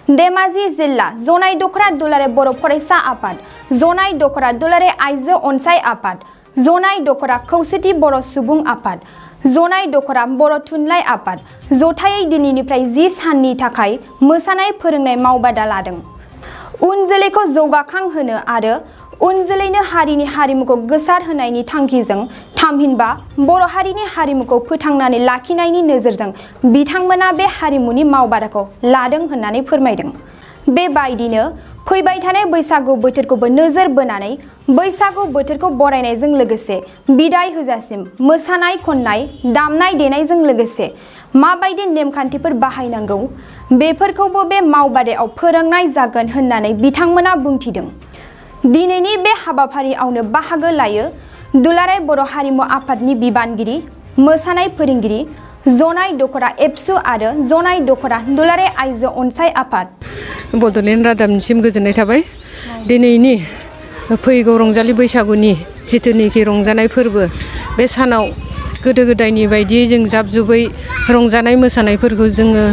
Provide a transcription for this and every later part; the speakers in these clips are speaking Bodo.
धेमाजि जिल्ला जनाय दख'र दुलाराय बर' फरायसा आफाद, जनाय दख'र दुलाराय आइजो अनसाय आफाद, जनाय दख'र खौसेथि बर' सुबुं आफाद, जनाय दख'र बर' थुनलाइ आफाद जथायै दिनैनिफ्राय 10 साननि थाखाय मोसानाय फोरोंनाय मावबादा लादों। उन जोलैखौ जौगाखांहोनो आरो उन जोलैनो हारिनि हारिमुखौ गोसार होनायनि थांखिजों थामहिनबा बर' हारिनि हारिमुखौ फोथांनानै लाखिनायनि नोजोरजों बिथांमोना बे हारिमुनि मावबादाखौ लादों होननानै फोरमायदों। बेबायदिनो फैबाय थानाय बैसागु बोथोरखौबो नोजोर बोनानै बैसागु बोथोरखौ बरायनायजों लोगोसे बिदाय होजासिम मोसानाय खननाय दामनाय देनायजों लोगोसे माबायदि नेमखान्थिफोर बाहायनांगौ बेफोरखौबो बे मावबादायाव फोरोंनाय जागोन होननानै बिथांमोना बुंथिदों। दिनैनि बे हाबाफारियावनो बाहागो लायो दुलाराय बर' हारिमु आफादनि बिबानगिरि, मोसानाय फोरोंगिरि, जनाय दख'र एबसु आरो जनाय दख'र दुलाराय आइजो अनसाय आफाद। बड'लेण्ड रादाबनिसिम गोजोननाय थाबाय। दिनैनि फैगौ रंजालि बैसागुनि जिथुनिखि रंजानाय फोरबो बे सानाव गोदो गोदायनि बायदियै जों जाब जुबै रंजानाय मोसानायफोरखौ जोङो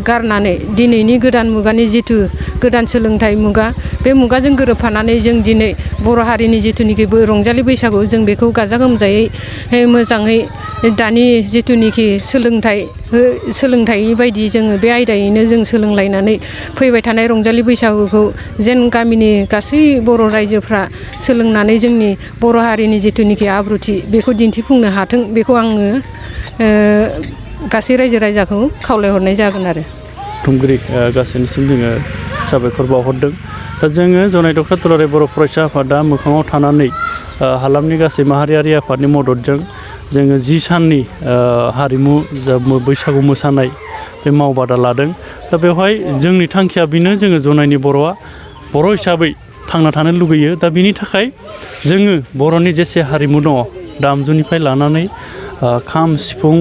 गारनानै दिनैनि गोदान मुगानि जिथु गोदान सोलोंथाइ मुगा बे मुगाजों गोरोबफानानै जों दिनै बर' हारिनि जिथुनिखि रंजालि बैसागु जों बेखौ गाजा गोमजायै मोजाङै दानि जिथुनिखि सोलोंथाइ बायदि जोङो बे आयदायैनो जों सोलोंलायनानै फैबाय थानाय रंजालि बैसागुखौ जेन गामिनि गासै बर' रायजोफ्रा सोलोंनानै जोंनि बर' हारिनि जिथुनिखि आब्रुथि बेखौ दिन्थिफुंनो हाथों बेखौ आङो गासै रायजो राजाखौ खावलायहरनाय जागोन आरो। खुंगिरि गासैनिसिम जोङो साबायखर बावहरदों। दा जोङो जनाय दख'र दुलाराय बर' फरायसा आफादा मोखाङाव थानानै हालामनि गासै माहारियारि आफादनि मददजों जोङो 10 साननि हारिमु बैसागु मोसानाय बे मावबादा लादों। दा बेवहाय जोंनि थांखिया बेनो जोङो जनायनि बर'आ बर' हिसाबै थांना थानो लुगैयो। दा बिनि थाखाय जोङो बर'नि जेसे हारिमु दङ दामजुनिफ्राय लानानै खाम सिफुं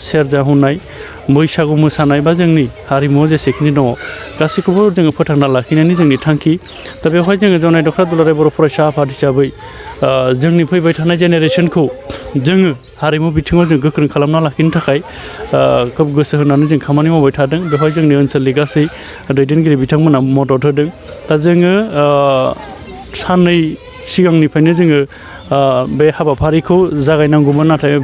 सेरजा हुनाय बैसागु मोसानाय बा जोंनि हारिमुआव जेसेखिनि दङ गासैखौबो जोङो फोथांना लाखिनायनि जोंनि थांखि। दा बेवहाय जोङो जनाय दख'र दुलाराय बर' फरायसा आफाद हिसाबै जोंनि फैबाय थानाय जेनेरेसनखौ जोङो हारिमु बिथिङाव जों गोख्रों खालामना लाखिनो थाखाय खोब गोसो होनानै जों खामानि मावबाय थादों। बेवहाय जोंनि ओनसोलनि गासै दैदेनगिरि बिथांमोना मदद होदों। दा जोङो साननै सिगांनिफ्रायनो जोङो बे हाबाफारिखौ जागायनांगौमोन, नाथाय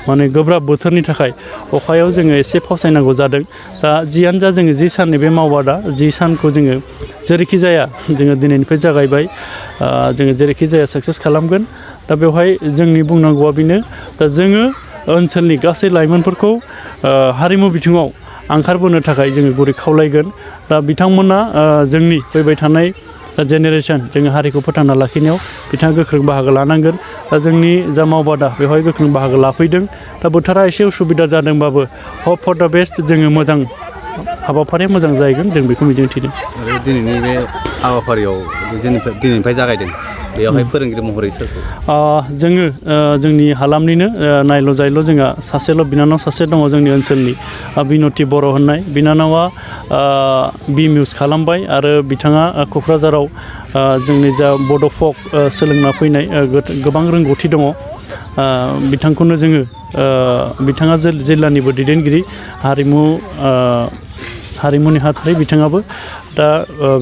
माने गोब्राब बोथोरनि थाखाय अखायाव जोङो एसे फावसायनांगौ जादों। दा जियानो जा जोङो 10 साननि बे मावबादा 10 सानखौ जोङो जेरैखि जाया जोङो दिनैनिफ्राय जागायबाय, जोङो जेरैखि जाया साक्सेस खालामगोन। दा बेवहाय जोंनि बुंनांगौआ बेनो, दा जोङो ओनसोलनि गासै लाइमोनफोरखौ हारिमु बिथिङाव ओंखारबोनो थाखाय जोङो गुरै खावलायगोन। दा बिथांमोना जोंनि फैबाय थानाय जेनेरेसन जोङो हारिखौ फोथांना लाखिनायाव बिथाङा गोख्रों बाहागो लानांगोन। दा जोंनि जा मावबादा बेवहाय गोख्रों बाहागो लाफैदों। दा बोथोरा एसे उसुबिदा जादोंबाबो हप फर दा बेस्ट जोङो मोजां हाबाफारिया मोजां जाहैगोन जों बेखौ मिजिंथिदों। आरो दिनैनि बे हाबाफारियाव दिनैनिफ्राय जागायदों बेयावहाय फोरोंगिरि महरै सोरखौ? जोङो जोंनि हालामनिनो नायल' जायल' जोंहा सासेल' बिनानाव सासे दङ जोंनि ओनसोलनि बिनति बर' होननाय बिनानावा BMUS खालामबाय आरो बिथाङा क'क्राझाराव जोंनि जा बड' फक सोलोंना फैनाय गोबां रोंगौथि दङ। बिथांखौनो जोङो बिथाङा जिल्लानिबो दैदेनगिरि हारिमुनि हाथारि बिथाङाबो। दा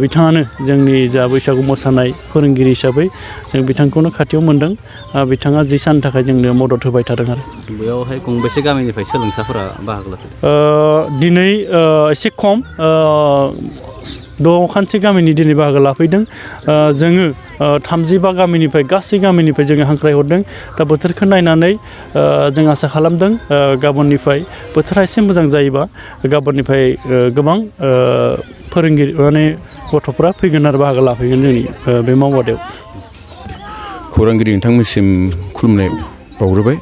बिथाङानो जोंनि जा बैसागु मोसानाय फोरोंगिरि हिसाबै जों बिथांखौनो खाथियाव मोनदों। बिथाङा 10 साननि थाखाय जोंनो मदद होबाय थादों आरो। बेयावहाय गंबेसे गामिनिफ्राय सोलोंसाफोरा बाहागो लाफैदों? दिनै एसे खम 6 गामिनि दिनै बाहागो लाफैदों। जोङो 35 गामिनिफ्राय गासै गामिनिफ्राय जोङो हांख्रायहरदों। दा बोथोरखौ नायनानै जों आसा खालामदों गाबोननिफ्राय बोथोरा एसे मोजां जायोबा गाबोननिफ्राय गोबां फोरोंगिरि माने गथ'फ्रा फैगोन आरो बाहागो लाफैगोन जोंनि बे मावबादायाव। खौरांगिरि नोंथांमोननिसिम खुलुमनाय बावग्रोबाय।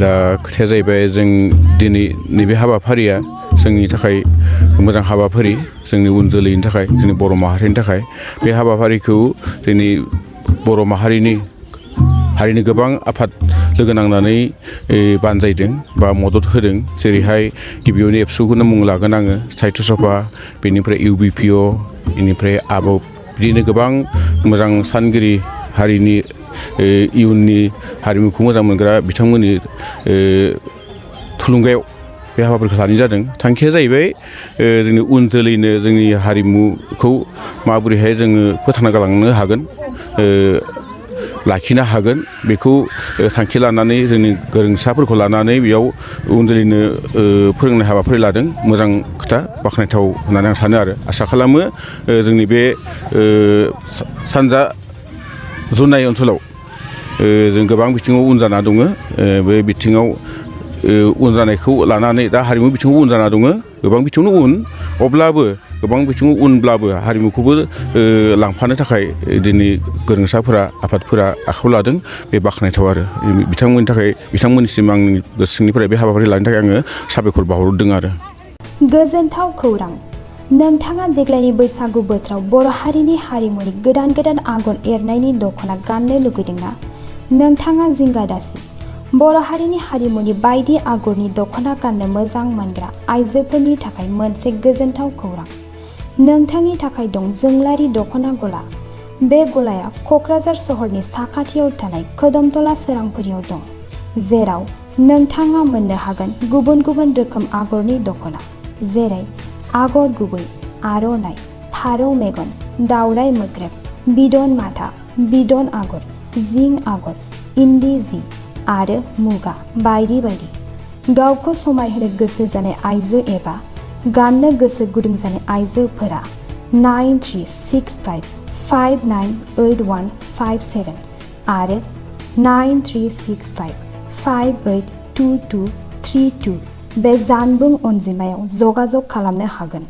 दा खोथाया जाहैबाय जों दिनै नैबे हाबाफारिया जोंनि थाखाय मोजां हाबाफारि, जोंनि उन जोलैनि थाखाय, जोंनि बर' माहारिनि थाखाय। बे हाबाफारिखौ दिनै बर' माहारिनि गोबां आफाद लोगो नांनानै बानजायदों बा मदद होदों। जेरैहाय गिबियावनो एबसुखौनो मुं लागोन आङो, साहित्य सभा, बेनिफ्राय UBPO, बेनिफ्राय आबौ, बिदिनो गोबां मोजां सानगिरि हारिनि इयुननि हारिमुखौ मोजां मोनग्रा बिथांमोननि थुलुंगायाव बे बे हाबाफारिखौ लानाय जादों थांखिया जाहैबाय जोंनि उन जोलैनो जोंनि हारिमुखौ माबोरैहाय जोङो फोथांना गालांनो हागोन लाखिनो हागोन बेखौ थांखि लानानै जोंनि गोरोंसाफोरखौ लानानै बेयाव उन जोलैनो फोरोंनाय हाबाफारि लादों मोजां खोथा बाख्नायथाव होननानै आं सानो आरो आसा खालामो जोंनि बे सानजा जनाय ओनसोलाव जों गोबां बिथिङाव उन जाना दङ बे बिथिङाव उन जानायखौ लानानै दा हारिमु बिथिङाव उन जाना दङ गोबां बिथिङावनो उन अब्लाबो गोबां बिथिङाव उनब्लाबो हारिमुखौबो लांफानो थाखाय दिनै गोरोंसाफोरा आफादफोरा आखायाव लादों बे बाख्नायथाव आरो बिथांमोननि थाखाय बिथांमोननिसिम आंनि गोसोनिफ्राय बे हाबाफारि लानो थाखाय आङो साबायखर बावहरदों आरो गोजोनथाव खौरां नोंथाङा देग्लायनि बैसागु बोथोराव बर' हारिनि हारिमुनि गोदान गोदान आगर एरनायनि दख'ना गाननो लुगैदोंना नोंथाङा जिंगा दासि बर' हारिनि हारिमुनि बायदि आगरनि दख'ना गाननो मोजां मोनग्रा आइजोफोरनि थाखाय मोनसे गोजोनथाव खौरां नोंथांनि थाखाय दं जोंलारि दख'ना गला बे गलाया क'क्राझार सहरनि साखाथियाव थानाय खोदोमतला सोरांफुरियाव दं जेराव नोंथाङा मोननो हागोन गुबुन गुबुन रोखोम आगरनि दख'ना जेरै आगर गुबै आर'नाइ फारौ मेगन दावराइ मोख्रेब बिदन माथा बिदन आगर जिं आगर इन्दि जि आरो मुगा बायदि बायदि गावखौ समायहोनो गोसो जानाय आइजो एबा गाननो गोसो गुदुं जानाय आइजोफोरा 9365598157 आरो 9365582232 बे जानबुं अनजिमायाव जगाजग खालामनो हागोन।